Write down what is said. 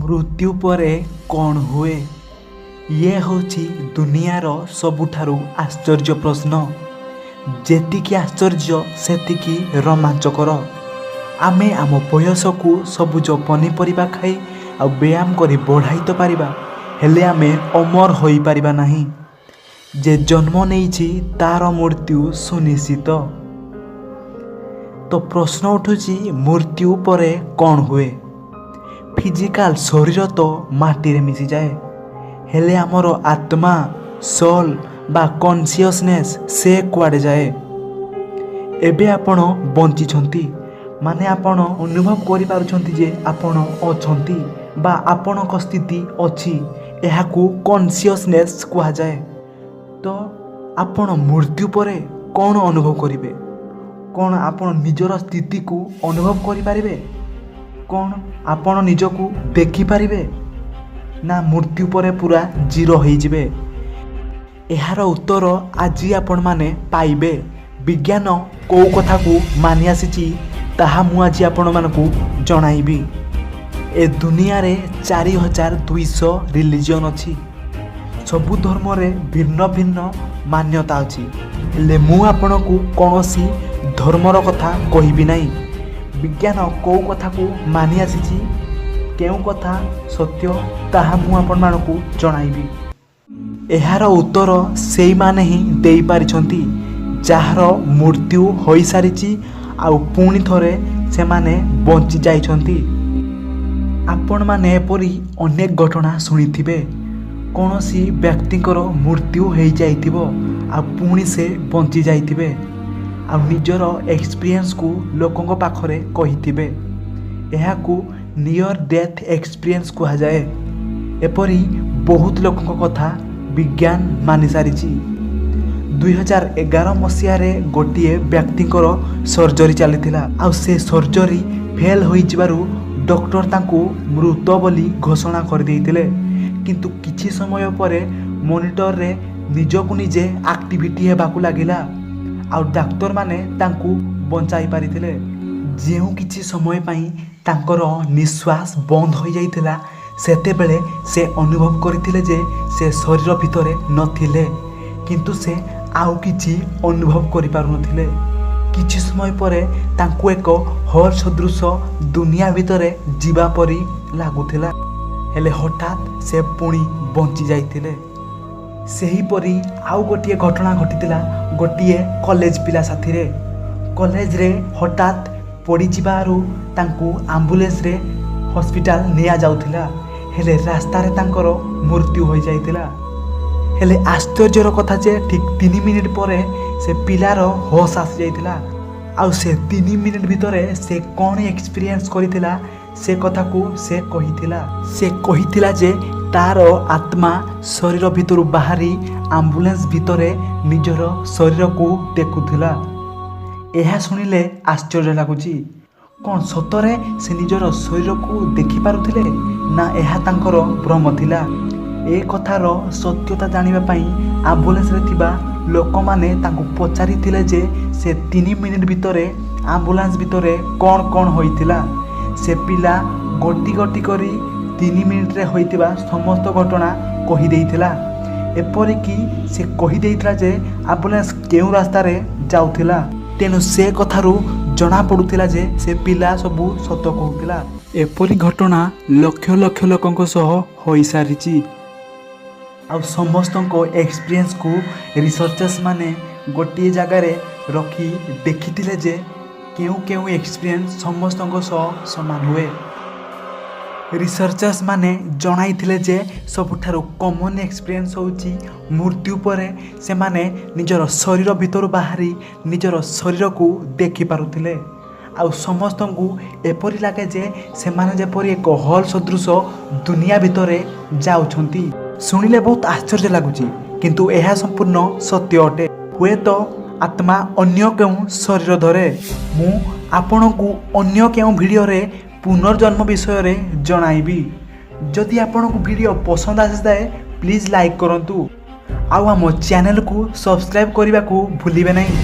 ମୃତ୍ୟୁ ପରେ କ'ଣ ହୁଏ? ଇଏ ହେଉଛି ଦୁନିଆର ସବୁଠାରୁ ଆଶ୍ଚର୍ଯ୍ୟ ପ୍ରଶ୍ନ। ଯେତିକି ଆଶ୍ଚର୍ଯ୍ୟ, ସେତିକି ରୋମାଞ୍ଚକର। ଆମେ ଆମ ବୟସକୁ ସବୁଜ ପନିପରିବା ଖାଇ ଆଉ ବ୍ୟାୟାମ କରି ବଢ଼ାଇ ତ ପାରିବା, ହେଲେ ଆମେ ଅମର ହୋଇପାରିବା ନାହିଁ। ଯେ ଜନ୍ମ ନେଇଛି, ତାର ମୃତ୍ୟୁ ସୁନିଶ୍ଚିତ। ତ ପ୍ରଶ୍ନ ଉଠୁଛି, ମୃତ୍ୟୁ ପରେ କ'ଣ ହୁଏ? ଫିଜିକାଲ ଶରୀର ତ ମାଟିରେ ମିଶିଯାଏ, ହେଲେ ଆମର ଆତ୍ମା, ସୋଲ୍ ବା କନସିୟସନେସ୍, ସେ କୁଆଡ଼େ ଯାଏ? ଏବେ ଆପଣ ବଞ୍ଚିଛନ୍ତି, ମାନେ ଆପଣ ଅନୁଭବ କରିପାରୁଛନ୍ତି ଯେ ଆପଣ ଅଛନ୍ତି ବା ଆପଣଙ୍କ ସ୍ଥିତି ଅଛି। ଏହାକୁ କନସିୟସନେସ୍ କୁହାଯାଏ। ତ ଆପଣ ମୃତ୍ୟୁ ପରେ କ'ଣ ଅନୁଭବ କରିବେ? କ'ଣ ଆପଣ ନିଜର ସ୍ଥିତିକୁ ଅନୁଭବ କରିପାରିବେ? କ'ଣ ଆପଣ ନିଜକୁ ଦେଖିପାରିବେ, ନା ମୃତ୍ୟୁ ପରେ ପୁରା ଜିରୋ ହେଇଯିବେ? ଏହାର ଉତ୍ତର ଆଜି ଆପଣମାନେ ପାଇବେ। ବିଜ୍ଞାନ କେଉଁ କଥାକୁ ମାନି ଆସିଛି, ତାହା ମୁଁ ଆଜି ଆପଣମାନଙ୍କୁ ଜଣାଇବି। ଏ ଦୁନିଆରେ 4200 ରିଲିଜିଅନ୍ ଅଛି। ସବୁ ଧର୍ମରେ ଭିନ୍ନ ଭିନ୍ନ ମାନ୍ୟତା ଅଛି। ହେଲେ ମୁଁ ଆପଣଙ୍କୁ କୌଣସି ଧର୍ମର କଥା କହିବି ନାହିଁ। ବିଜ୍ଞାନ କେଉଁ କଥାକୁ ମାନି ଆସିଛି, କେଉଁ କଥା ସତ୍ୟ, ତାହା ମୁଁ ଆପଣମାନଙ୍କୁ ଜଣାଇବି। ଏହାର ଉତ୍ତର ସେଇମାନେ ହିଁ ଦେଇପାରିଛନ୍ତି, ଯାହାର ମୃତ୍ୟୁ ହୋଇସାରିଛି ଆଉ ପୁଣି ଥରେ ସେମାନେ ବଞ୍ଚି ଯାଇଛନ୍ତି। ଆପଣମାନେ ଏପରି ଅନେକ ଘଟଣା ଶୁଣିଥିବେ। କୌଣସି ବ୍ୟକ୍ତିଙ୍କର ମୃତ୍ୟୁ ହେଇଯାଇଥିବ ଆଉ ପୁଣି ସେ ବଞ୍ଚି ଯାଇଥିବେ ଆଉ ନିଜର ଏକ୍ସପିରିଏନ୍ସକୁ ଲୋକଙ୍କ ପାଖରେ କହିଥିବେ। ଏହାକୁ ନିୟର ଡେଥ୍ ଏକ୍ସପିରିଏନ୍ସ କୁହାଯାଏ। ଏପରି ବହୁତ ଲୋକଙ୍କ କଥା ବିଜ୍ଞାନ ମାନିସାରିଛି। 2011 ମସିହାରେ ଗୋଟିଏ ବ୍ୟକ୍ତିଙ୍କର ସର୍ଜରୀ ଚାଲିଥିଲା ଆଉ ସେ ସର୍ଜରୀ ଫେଲ୍ ହୋଇଯିବାରୁ ଡକ୍ଟର ତାଙ୍କୁ ମୃତ ବୋଲି ଘୋଷଣା କରିଦେଇଥିଲେ। କିନ୍ତୁ କିଛି ସମୟ ପରେ ମନିଟରରେ ନିଜକୁ ନିଜେ ଆକ୍ଟିଭିଟି ହେବାକୁ ଲାଗିଲା ଆଉ ଡାକ୍ତରମାନେ ତାଙ୍କୁ ବଞ୍ଚାଇ ପାରିଥିଲେ। ଯେଉଁ କିଛି ସମୟ ପାଇଁ ତାଙ୍କର ନିଶ୍ୱାସ ବନ୍ଦ ହୋଇଯାଇଥିଲା, ସେତେବେଳେ ସେ ଅନୁଭବ କରିଥିଲେ ଯେ ସେ ଶରୀର ଭିତରେ ନଥିଲେ, କିନ୍ତୁ ସେ ଆଉ କିଛି ଅନୁଭବ କରିପାରୁନଥିଲେ। କିଛି ସମୟ ପରେ ତାଙ୍କୁ ଏକ ହଲ୍ ସଦୃଶ ଦୁନିଆ ଭିତରେ ଯିବା ପରି ଲାଗୁଥିଲା। ହେଲେ ହଠାତ୍ ସେ ପୁଣି ବଞ୍ଚି ଯାଇଥିଲେ। ସେହିପରି ଆଉ ଗୋଟିଏ ଘଟଣା ଘଟିଥିଲା ଗୋଟିଏ କଲେଜ ପିଲା ସାଥିରେ। କଲେଜରେ ହଠାତ୍ ପଡ଼ିଯିବାରୁ ତାଙ୍କୁ ଆମ୍ବୁଲାନ୍ସରେ ହସ୍ପିଟାଲ ନିଆଯାଉଥିଲା, ହେଲେ ରାସ୍ତାରେ ତାଙ୍କର ମୃତ୍ୟୁ ହୋଇଯାଇଥିଲା। ହେଲେ ଆଶ୍ଚର୍ଯ୍ୟର କଥା ଯେ ଠିକ୍ 3 ମିନିଟ୍ ପରେ ସେ ପିଲାର ହୋସ୍ ଆସିଯାଇଥିଲା ଆଉ ସେ 3 ମିନିଟ୍ ଭିତରେ ସେ କ'ଣ ଏକ୍ସପିରିଏନ୍ସ କରିଥିଲା, ସେ କଥାକୁ ସେ କହିଥିଲା। ସେ କହିଥିଲା ଯେ ତାର ଆତ୍ମା ଶରୀର ଭିତରୁ ବାହାରି ଆମ୍ବୁଲାନ୍ସ ଭିତରେ ନିଜର ଶରୀରକୁ ଦେଖୁଥିଲା। ଏହା ଶୁଣିଲେ ଆଶ୍ଚର୍ଯ୍ୟ ଲାଗୁଛି। କ'ଣ ସତରେ ସେ ନିଜର ଶରୀରକୁ ଦେଖିପାରୁଥିଲେ, ନା ଏହା ତାଙ୍କର ଭ୍ରମ ଥିଲା? ଏ କଥାର ସତ୍ୟତା ଜାଣିବା ପାଇଁ ଆମ୍ବୁଲାନ୍ସରେ ଥିବା ଲୋକମାନେ ତାଙ୍କୁ ପଚାରିଥିଲେ ଯେ ସେ 3 ମିନିଟ୍ ଭିତରେ ଆମ୍ବୁଲାନ୍ସ ଭିତରେ କ'ଣ କ'ଣ ହୋଇଥିଲା। ସେ ପିଲା ଗୋଟି ଗୋଟି କରି 3 ମିନିଟ୍ରେ ହୋଇଥିବା ସମସ୍ତ ଘଟଣା କହିଦେଇଥିଲା। ଏପରିକି ସେ କହିଦେଇଥିଲା ଯେ ଆମ୍ବୁଲାନ୍ସ କେଉଁ ରାସ୍ତାରେ ଯାଉଥିଲା। ତେଣୁ ସେ କଥାରୁ ଜଣାପଡ଼ୁଥିଲା ଯେ ସେ ପିଲା ସବୁ ସତ କହୁଥିଲା। ଏପରି ଘଟଣା ଲକ୍ଷ ଲକ୍ଷ ଲୋକଙ୍କ ସହ ହୋଇସାରିଛି ଆଉ ସମସ୍ତଙ୍କ ଏକ୍ସପିରିଏନ୍ସକୁ ରିସର୍ଚର୍ସ ମାନେ ଗୋଟିଏ ଜାଗାରେ ରଖି ଦେଖିଥିଲେ ଯେ କେଉଁ କେଉଁ ଏକ୍ସପିରିଏନ୍ସ ସମସ୍ତଙ୍କ ସହ ସମାନ ହୁଏ। ରିସର୍ଚର୍ସ ମାନେ ଜଣାଇଥିଲେ ଯେ ସବୁଠାରୁ କମନ୍ ଏକ୍ସପିରିଏନ୍ସ ହେଉଛି ମୃତ୍ୟୁ ପରେ ସେମାନେ ନିଜର ଶରୀର ଭିତରୁ ବାହାରି ନିଜର ଶରୀରକୁ ଦେଖିପାରୁଥିଲେ ଆଉ ସମସ୍ତଙ୍କୁ ଏପରି ଲାଗେ ଯେ ସେମାନେ ଯେପରି ଏକ ହଲ୍ ସଦୃଶ ଦୁନିଆ ଭିତରେ ଯାଉଛନ୍ତି। ଶୁଣିଲେ ବହୁତ ଆଶ୍ଚର୍ଯ୍ୟ ଲାଗୁଛି, କିନ୍ତୁ ଏହା ସମ୍ପୂର୍ଣ୍ଣ ସତ୍ୟ ଅଟେ। ହୁଏତ ଆତ୍ମା ଅନ୍ୟ କେଉଁ ଶରୀର ଧରେ। ମୁଁ ଆପଣଙ୍କୁ ଅନ୍ୟ କେଉଁ ଭିଡ଼ିଓରେ ପୁନର୍ଜନ୍ମ ବିଷୟରେ ଜଣାଇବି। ଯଦି ଆପଣଙ୍କୁ ଭିଡ଼ିଓ ପସନ୍ଦ ଆସିଥାଏ, ପ୍ଲିଜ୍ ଲାଇକ୍ କରନ୍ତୁ ଆଉ ଆମ ଚ୍ୟାନେଲକୁ ସବସ୍କ୍ରାଇବ୍ କରିବାକୁ ଭୁଲିବେ ନାହିଁ।